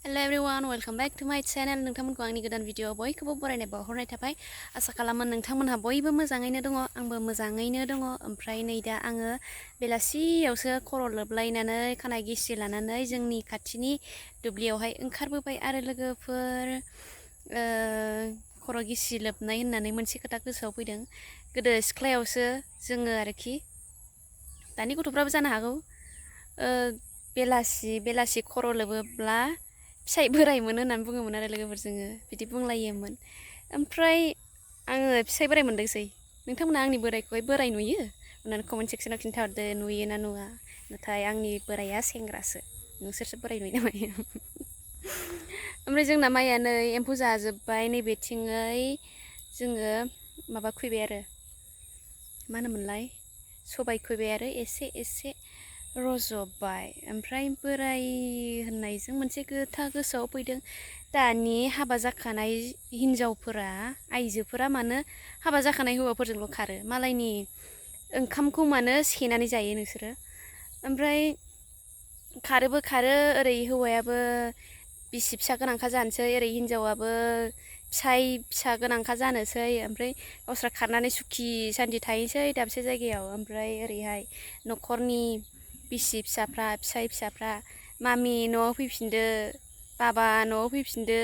Hello everyone, welcome back to my channel. नोंथांमोनखौ आंनि गोदान video बयखौबो बरायनाय बावहरनाय थाबाय। आसा खालामो नोंथांमोनहा बयबो मोजाङैनो दङ, आंबो मोजाङैनो दङ। ओमफ्राय नै दा आङो बेलासियावसो खर' लोबलायनानै खानाय गिसि लानानै जोंनि खाथिनि दुब्लियावहाय ओंखारबोबाय आरो लोगोफोर खर' गिसि लोबनाय होननानै मोनसे खोथा गोसोआव फैदों। गोदो सिख्लायावसो जोङो आरोखि दानि गथ'फ्राबो जानो हागौ बेलासि खर' लोबोब्ला फिसाइ बोराय मोनो होननानै बुङोमोन आरो लोगोफोर जोङो बिदि बुंलायोमोन। ओमफ्राय आङो फिसाइ बोराय मोनदोंसै। नोंथांमोना आंनि बोरायखौहाय बोराय नुयो होननानै कमेन्ट सेक्सनाव खिन्थाहरदो नुयो ना नुवा। नाथाय आंनि बोराया सेंग्रासो, नोंसोरसो बोराय नुयो नामा? ओमफ्राय जोंना माइया नै एम्फौ जाजोब्बाय। नैबेथिङै जोङो माबा खुबैबाय आरो मा होनोमोनलाय सबाय खुबैबाय आरो एसे रज'बाय। ओमफ्राय बोराय होननायजों मोनसे खोथा गोसोआव फैदों। दानि हाबा जाखानाय हिन्जावफोरा आइजोफोरा मानो हाबा जाखानाय हौवाफोरजोंल' खारो? मालायनि ओंखामखौ मानो सेनानै जायो नोंसोरो? ओमफ्राय खारोबो खारो, ओरै हौवायाबो बिसि फिसा गोनांखा जानोसै, ओरै हिन्जावाबो फिसा गोनांखा जानोसै। ओमफ्राय गावस्रा खारनानै सुखि सान्थि थाहैसै दाबसे जायगायाव। ओमफ्राय ओरैहाय न'खरनि बिसि फिसाफ्रा मामि न'आव फैफिनदो, बाबा न'आव फैफिनदो,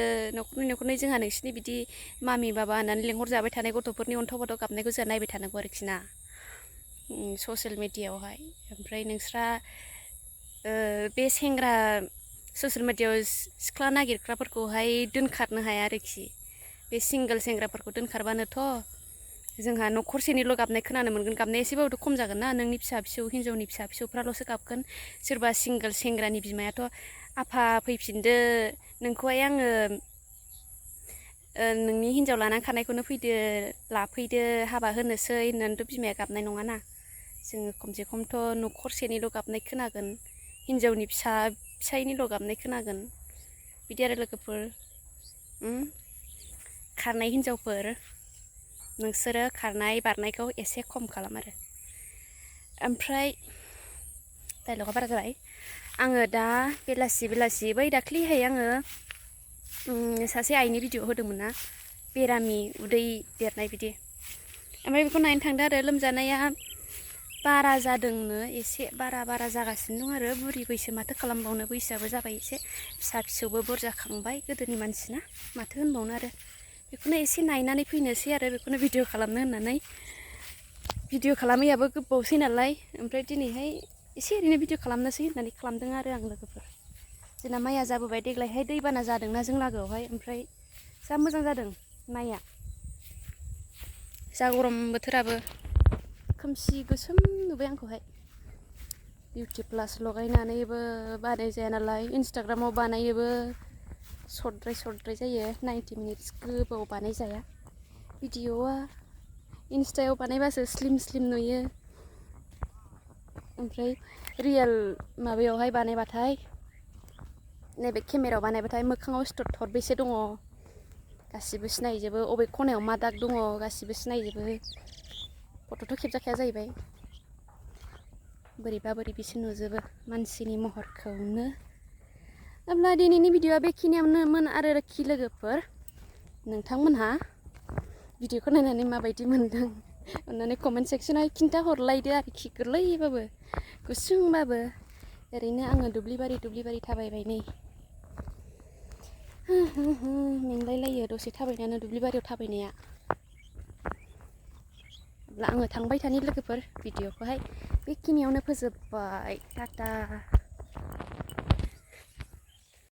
न'खरनै जोंहा नोंसिनि बिदि मामि बाबा होननानै लेंहरजाबाय थानाय गथ'फोरनि अन्थाव बाथाव गाबनायखौ जोंहा नायबाय थानांगौ आरोखि ना ससियेल मिडियायावहाय। ओमफ्राय नोंस्रा बे सेंग्रा ससियेल मिडियायाव सिख्ला नागिरग्राफोरखौहाय दोनखारनो हाया आरोखि। बे सिंगोल सेंग्राफोरखौ दोनखारबानोथ' जोंहा न'खरसेनिल' गाबनाय खोनानो मोनगोन। गाबनाया एसेबाबोथ' खम जागोन ना, नोंनि हिन्जावनि फिसा फिसौफ्राल'सो गाबगोन। सोरबा सिंगोल सेंग्रानि बिमायाथ' आफा फैफिनदो, नोंखौहाय आङो नोंनि हिन्जाव लानानै खारनायखौनो लाफैदो, हाबा होनोसै होननानैथ' बिमाया गाबनाय नङाना। जोङो खमसे खमथ' न'खरसेनिल' गाबनाय खोनागोन, हिन्जावनि फिसायनिल' गाबनाय खोनागोन। बिदि आरो लोगोफोर खारनाय हिन्जावफोर, नोंसोरो खारनाय बारनायखौ एसे खम खालाम आरो। ओमफ्राय डाइलगा बारा जाबाय। आङो दा बेलासि बै दाख्लिहाय आङो सासे आइनि भिडिअ होदोंमोन ना, बेरामि उदै देरनाय बिदि। ओमफ्राय बेखौ नायनो थांदों आरो लोमजानाया बारा जादोंनो, एसे बारा जागासिनो दं आरो। बुरि बैसो माथो खालामबावनो, बैसोआबो जाबाय एसे, फिसा फिसौबो बुरजाखांबाय, गोदोनि मानसिना माथो होनबावनो आरो। बेखौनो एसे नायनानै फैनोसै आरो, बेखौनो भिडिअ खालामनो होननानै। भिडिअ खालामैयाबो गोबावसै नालाय, ओमफ्राय दिनैहाय एसे ओरैनो भिडिअ खालामनोसै होननानै खालामदों आरो आं लोगोफोर। जोंना माइया जाबोबाय देग्लायहाय, दैबाना जादोंना जों लागोआवहाय। ओमफ्राय जा मोजां जादों माइया, जा गरम बोथोराबो। खोमसि गोसोम नुबाय आंखौहाय। बिउटि प्लास लगायनानैबो बानाय जाया नालाय, इन्सटाग्रामाव बानायोबो सर्टद्राय जायो, 90 मिनिट्स गोबाव बानाय जाया। भिडिअआ इन्स्टायाव बानायबासो स्लिम नुयो। ओमफ्राय रियेल माबायावहाय बानायबाथाय, नैबे केमेरायाव बानायबाथाय मोखाङाव सिथर थरबेसे दङ गासिबो सिनायजोबो, अबे खनायाव मा दाग दङ गासिबो सिनायजोबो। फट'थ' खेबजाखाया जाहैबाय, बोरैबिसो नुजोबो मानसिनि महरखौनो। अब्ला दिनैनि भिडिअआ बेखिनियावनोमोन आरोखि लोगोफोर। नोंथांमोनहा भिडिअखौ नायनानै माबायदि मोनदों अन्नानै कमेन्ट सेक्सनाव खिन्थाहरलायदो आरोखि। गोरलैबाबो गुसुंबाबो। ओरैनो आङो दुब्लि बारि थाबायबाय नै। मेंलायलायो दसे थाबायनानै दुब्लि बारियाव थाबायनाया। अब्ला आङो थांबाय थानि लोगोफोर, भिडिअखौहाय बेखिनियावनो फोजोबबाय। टाटा।